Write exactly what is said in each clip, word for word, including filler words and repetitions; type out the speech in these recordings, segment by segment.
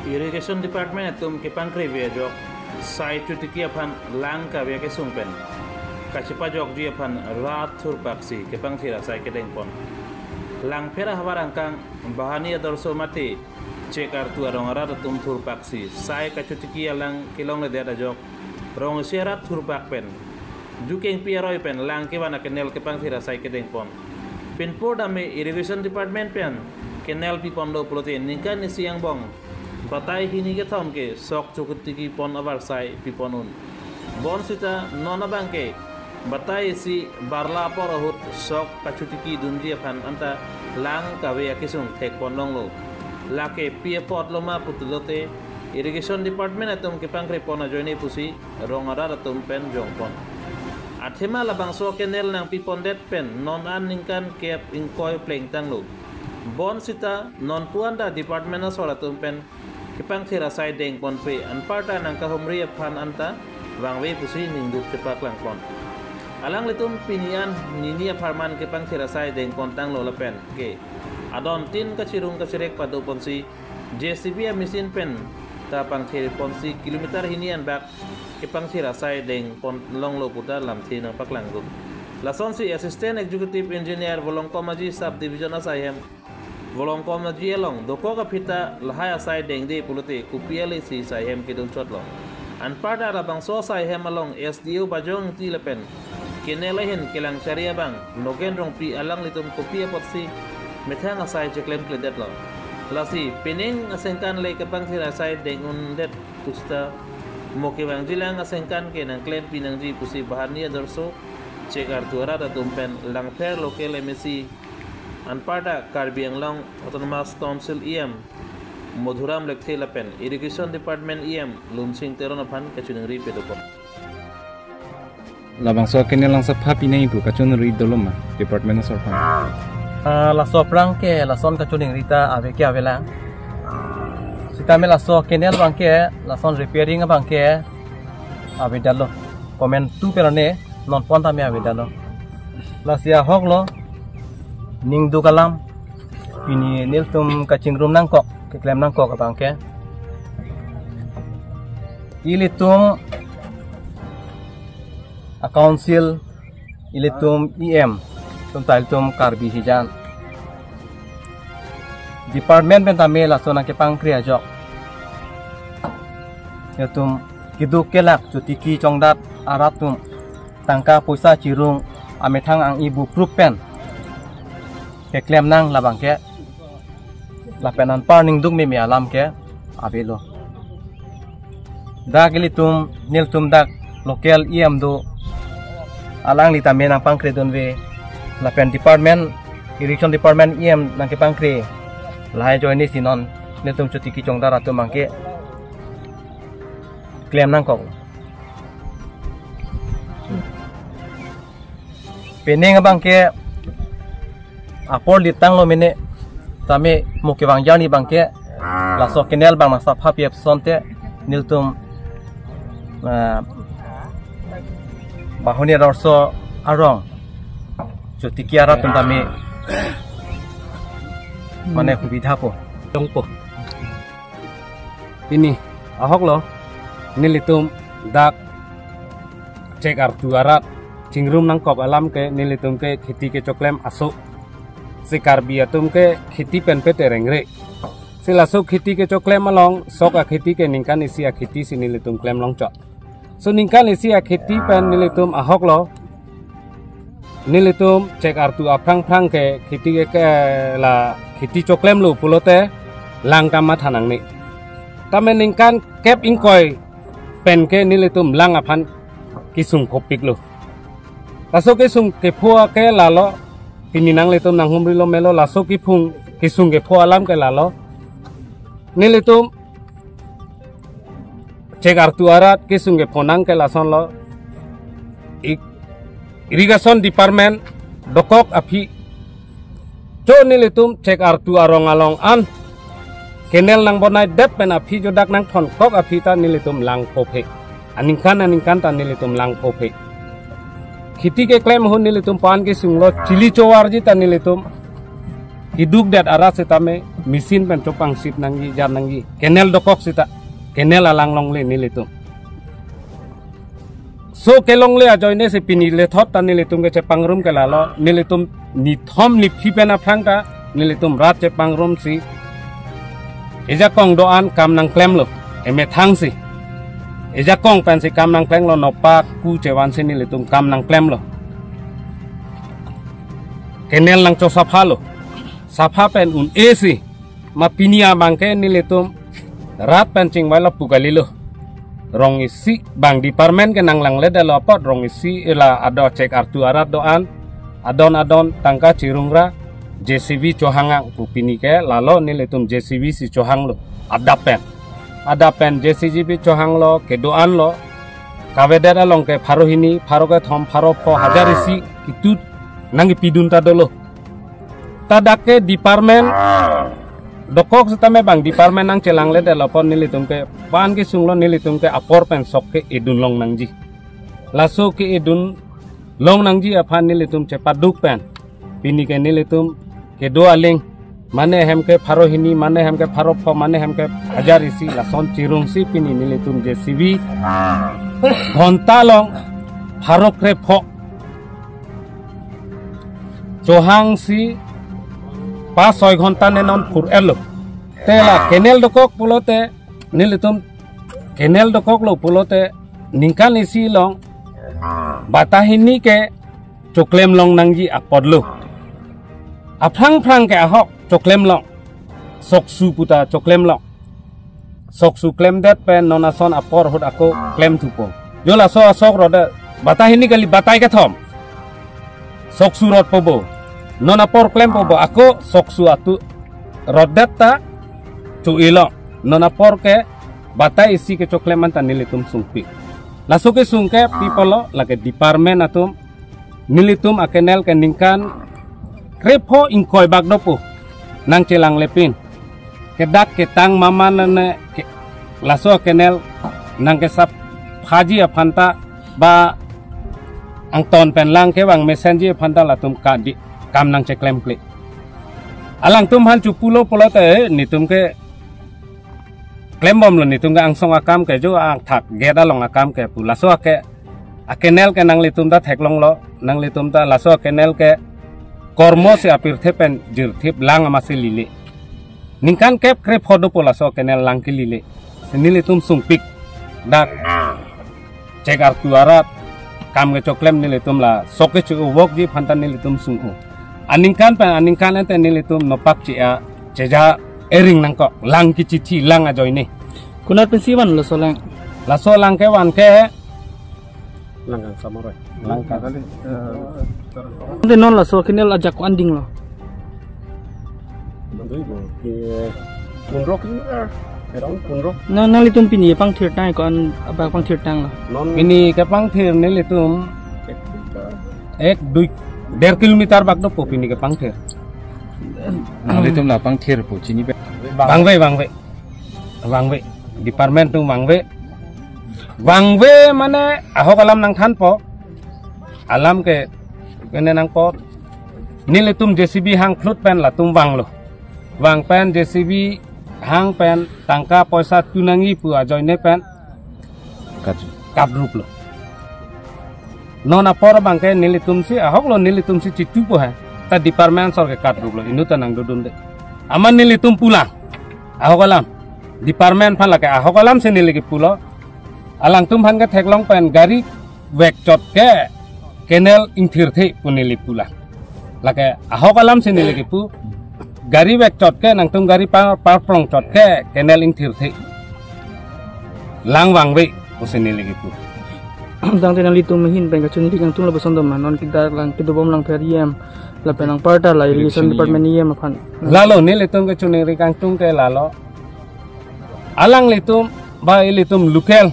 Irrigation Department atum kepangkrevi ajok sai chotiki aphan lang kave kesung pen kachepajokji aphan rat thurpaksi kepangthir asai kedengpon. Langpher ahavar angkang Bahani Adorsho mate Chek Artu arong arat atum thurpaksi sai kachotiki alang kelongledet ajok rong isi arat thurpak pen dukengpi aroi pen lang kevan akenel kepangthir asai kedengpon. Pinpur dame Irrigation Department pen kenel piponlo pulote ningkan isi angbong batai hini kethom ke sok chotiki pon avarsai pipon un. Bonsita non abangke batai isi barla apor ahut sok kachotiki dunji aphan anta lang kave akesung thekpon longlo. Lake pi apotlo ma putulote Irrigation Department atum kepangkrepon ajoine pusi rong arat atum pen jongpon. Athema labangso kenel nangpipondet pen non an ningkan kep ingkoi plengtanglo. Bonsita non puan ta department asor atum pen kepangthir asai dengponpe anparta nangkahumri aphan anta vangve pusi ningduk chepaklangpon. Alanglitum pini an nini apharman kepangthir asai dengpontanglo lapen ke adon tin kachirung kachirek padoponsi J C B amachine pen ta pangthirponsi kilometer hini anbak kepangthir asai dengpon longlo puta lamthe nangpaklangdun. Lasonsi Assistant Executive Engineer Volongkom Aji Sub Division asaihem Volongkom Aji along dokok aphi ta lahai asai dengde pulote kopi ale si saihem kedun chotlo. Anparta labangso saihem along S D O Bajong Ingti lapen kenel ahin kelangchari abang Nogen Rongpi alanglitum kopi apotsi methang asai cheklemkledetlo. Lasi penang asengkan le kepangthir asai deng undet pusita mo kevangjilang asengkan ke nangklempi nangji pusi Bahani Adorsho Chek Artu arat atum pen Langpher local M A C anparta Karbi Anglong Autonomous Council E M Madhuram Lekthe lapen Irrigation Department E M Lumsing Teron aphan kachiningri pedopon. Labangso kenel lang sapha pinai pu kachoningri dolo ma department asor aphan? Ah, laso aphrang ke lason kachoningri ta ave ke avelang. Sitame laso kenel abangke lason repairing abangke avedetlo. Komantu perane nonpon tame avedetlo. Lasi ahoklo ningduk alam pini nelitum kachingrum nangkok, keklem nangkok abangke. Ilitum a-council, ilitum E M, tum ta ilitum Karbi hijan. Department pen tame laso nangkepangkre ajok. Ilitum keduk kelak chotiki chongdat arat atum tangka poisa chirung amethang ang-i buprup pen keklem nang labangke. Lapen anpar ningduk meme alam ke avelo. Dak ilitum, nelitum dak local E M do, alangli tame nangpangkredunve. Lapen department, irrigation department E M nangkepangkre lahai ajoine si non nelitum chotiki chongdat atum abangke klem nangkok. Penang abangke apor litanglo mene, tame mo kevangji arni abangke laso kenel abang nang sapha pi apson te nelitum, ah, Bahani Adorsho arong chotiki arat atum tame mane hubidhapo. Jongpo. Pini ahoklo nelitum dak Chek Artu arat chingrum nangkok alam ke nelitum ke kheti kechoklem aso. Si Karbi atum ke kheti pen pe terengre. Si laso kheti kechoklem along sok akheti ke ningkan isi akheti si nelitum klem longchot. So ningkan isi akheti pen nelitum ahoklo nelitum Chek Artu aphrang phrang ke kheti ke, ke la kheti choklemlo pulote lang ta matha nangne. Tame ningkan kep ingkoi pen ke nelitum lang aphan kesung phopiklo. Laso kesung kepho ke lalo, pini nanglitum nanghumrilo melo, laso kephung kesung kepho alam ke lalo. Nelitum Chek Artu arat kesung kepho nang ke lasonlo. Ik-, irrigation department dokok aphi cho nelitum Chek Artu arong along an kenel nangbonaidet pen aphi jo dak nangthonkok aphi ta nelitum lang phophe. Aningkan aningkan ta nelitum lang phophe. Kheti keklem ahut nelitum pan kesunglo chili chovarji ta nelitum kedukdet arat setame machine pen chopangsit nangji, jar nangji. Canal dokok seta, canal alang longle nelitum. So kelongle ajoine si pini lethot ta nelitum ke chepangrum ke lalo, nelitum nithom niphi pen aphrang ta nelitum rat chepangrum si ejakong do-an kam nangklemlo, emethang si. Ejakong pensi kam nangklemlo, nopak ku chevan si nelitum kam nangklemlo. Canal nangchosaphalo. Sapha pen un-e si. Ma pini abang ke nelitum rat pen chingvailo pu kalilo. Rong isi bang department ke nanglangledetlo apot rong isi ila ado chek artu arat do-an. Adon adon tangka chirungra J C B chohang ang pu pini ke lalo nelitum J C B si chohanglo. Adap pen. Adap pen J C B chohanglo, kedo-anlo. Kavedet along ke pharo hini, pharo kethom, pharo pho, hajar isi kitut nangkipidun ta dolo. Ta dak ke department dokok setame bang department nangchelangledetlo apot nelitum ke pan kesunglo, nelitum ke apor pen sok ke-edun long nangji. Laso ke-edun long nangji aphan nelitum chepaduk pen pini ke nelitum kedo aling, mane hem ke pharo hini, mane hem ke pharo pho, mane hem ke hajar isi, lason chirung si pini nelitum J C B ghonta along pharo krepho chohang si pas soi ghonta ne non phur-etlo. Te la canal dokok pulote nelitum, canal dokoklo pulote ningkan isi along bata hini ke choklem long nangji apotlo. Aphrang phrang ke ahok choklem long. Soksu puta choklem long. Soksu klemdet pen non ason apor ahut ako klem thupo. Jo laso asok rode bata hini kali, batai kethom. Soksu rotpo bo. Non apor klempo bo, ako soksu atu rotdet ta cho-e long. Non apor ke batai isi ke choklem anta nelitum sungpik. Laso kesung ke pi pulo, lake department atum nelitum acanal ke ningkan krepho ingkoi bak dopo nangchelanglepin. Kedak ketang mama nane ke, laso acanal nangkesaphaji aphanta ba angton pen lang kevang mesenji aphanta latum kadi kam nangcheklemkle. Alangtum aphan chopulo pulote, eh, netum ke klembomlo, netum ke angsong akam ke, jo angthak gate along akam ke pu. Laso ake acanal ke nanglitum ta theklonglo, nanglitum ta laso acanal ke kormo si apirthe pen jirthip lang amatsi lile. Ningkan kep krepho dopo laso acanal lang kelile. Si nelitum sungpik dak chek artu arat kam kechoklem nelitum la sok kecho-o vokji aphanta nelitum sung-o. Aningkan pen aningkan ente nelitum nopak che-a cheja ering nangkok, lang kechithi lang ajoine. Konat pensi van laso lang? Laso lang kevan ke Langkang Samoroi. Langkang. Ante non laso acanal ajak ko-an dinglo? Nandui bo ke pundrok ini, around pundrok. Na, nanglitum pini pangthir tang ko-an abak pangthir tanglo? Non pini kepangthir nelitum ek dui, der kilometer bak dopo pini kepangthir. Nanglitum la pangthir pu chini pe? Vangve, vangve. Vangve. Department atum vangve. Vangve mane ahok alam nangthanpo. Alam ke kene nangpo. Nelitum J C B hang khlut pen latum vanglo. Vang pen J C B hang pen tangka poisa tu nangji pu ajoine pen Kadrup. Kadruplo. Non apor abang ke nelitum si ahoklo, nelitum si chitupo he. Ta department asor ke kadruplo, inut ta nangdodunde. Amat nelitum pulang. Ahok alam. Department aphan lake ahok alam si neli kepulo. Alangtum aphan ketheklong pen gari vekchot ke canal ingthirthe pu neli pulang. Lake ahok alam si neli kepu, gari vekchot ke, nangtum gari par, parplongchot ke canal ingthirthe. Lang vangve pusi neli kepu. Tangte nanglitum ahin pen kachiningri kangtung lapuson doma, non kedak lang kedobom lang pher E M, lapen anparta la irrigation department E M aphan. Lalo nelitum kachiningri kangtung ke lalo. Alanglitum ba ilitum local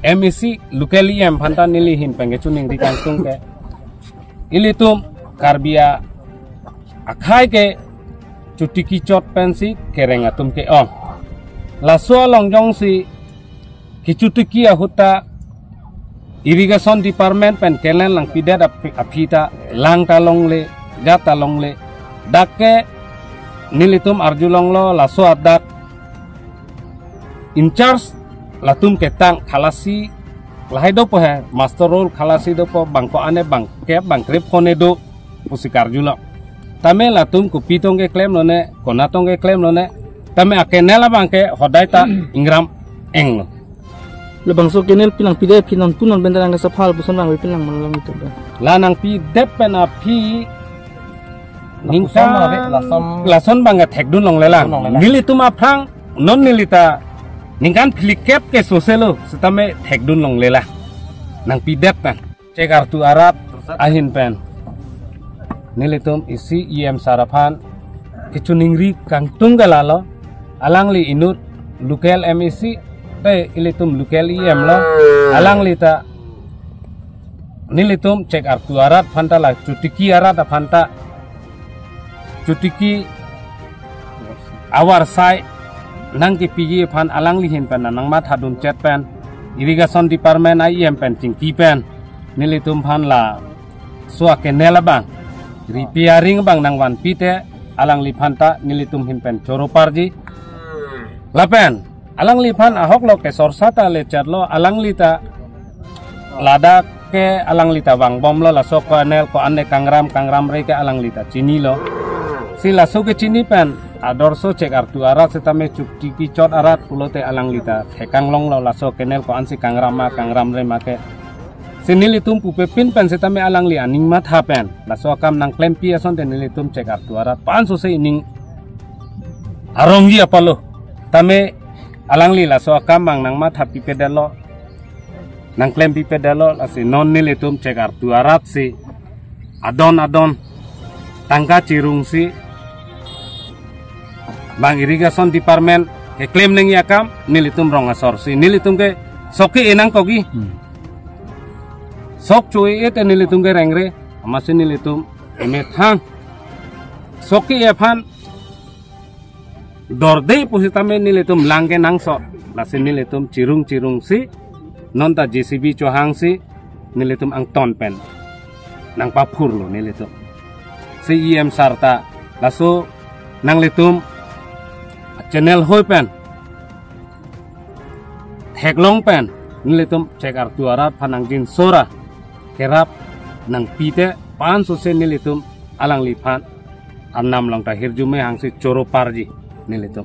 M A C, local E M aphanta neli ahin pen kachiningri kangtung ke, ilitum Karbi a-, akhei ke chotiki chot pensi kereng atum ke-ong. Laso along jongsi kechotiki ahut ta irrigation department pen canal nangpidet aphi, aphi ta lang ta longle, jat ta longle. Dak ke Nelitum arjulonglo laso adak in charge latum ketang Khalasi lahai dopo he, master roll Khalasi dopo, bang ko-an ne bang kep bang krep kone do pusi karjulo. Tame latum kopi tong keklem lone, konat tong keklem lone, tame akenel abang ke hodai ta ingram englo. Labangso kenel pi nangpidet, pi non pu non bendera angka saphal puson bang pi nang malang itu dah. La nangpidet pen aphi lapuson ningkan ave, lason lason bang thekdun longlelang. Thekdun longlelang. Nelitum aphrang non nelita ningkan phlikep ke soselo setame thekdun longlelang. Nangpidet pen. Chek Artu arat ahin pen nelitum isi E M sir aphan kechiningri kangtung ke lalo, alangli inut local M A C te ilitum local E M lo, alangli ta nelitum Chek Artu arat aphan ta la chotiki arat aphan ta chotiki avarsai nangkepiji aphan alangli ahin pen nangmathadun chet pen irrigation department a E M pen chingki pen nelitum aphan laso akenel abang repairing abang nangvanpi te alangliphan ta nelitum ahin pen choro parji. Lapen alangliphan ahok lo kesorsa ta le chat lo, alangli ta ladak ke alangli ta vangbomlo, laso kenel ko-an ne kangram, kangramre ke alangli ta chinilo. Si laso kechini pen adorso Chek Artu arat setame chotiki chot arat pulote alangli ta theklonglo laso kenel ko-ansi kangram ma kangramre ma ke. Si nelitum pupe pin pen setame alangli aning matha pen laso akam nangklempi asonte nelitum Chek Artu arat pansose ining arongji apotlo. Tame alangli laso akam mang nangmathapipedetlo, nangklempipedetlo, lasi non nelitum Chek Artu arat si adon adon tangka chirungsi bang irrigation department keklem nangji akam nelitum rong asor si nelitum ke sok ke-e nangkokji. Hmm. Sok cho-e-et nelitum ke rengre, amatsi nelitum emethang sok ke-e aphan dorde pusitame nelitum lang kenangsot, lasi nelitum chirung chirungsi non ta J C B chohangsi nelitum angton pen nangpaphurlo nelitum. Si E M sir ta laso nanglitum channel hoi pen theklong pen nelitum Chek Artu arat aphan nangjinso ra kerap nangpi te pansose nelitum alangliphan arnam along ta hirjume hangsi choro parji nelitum.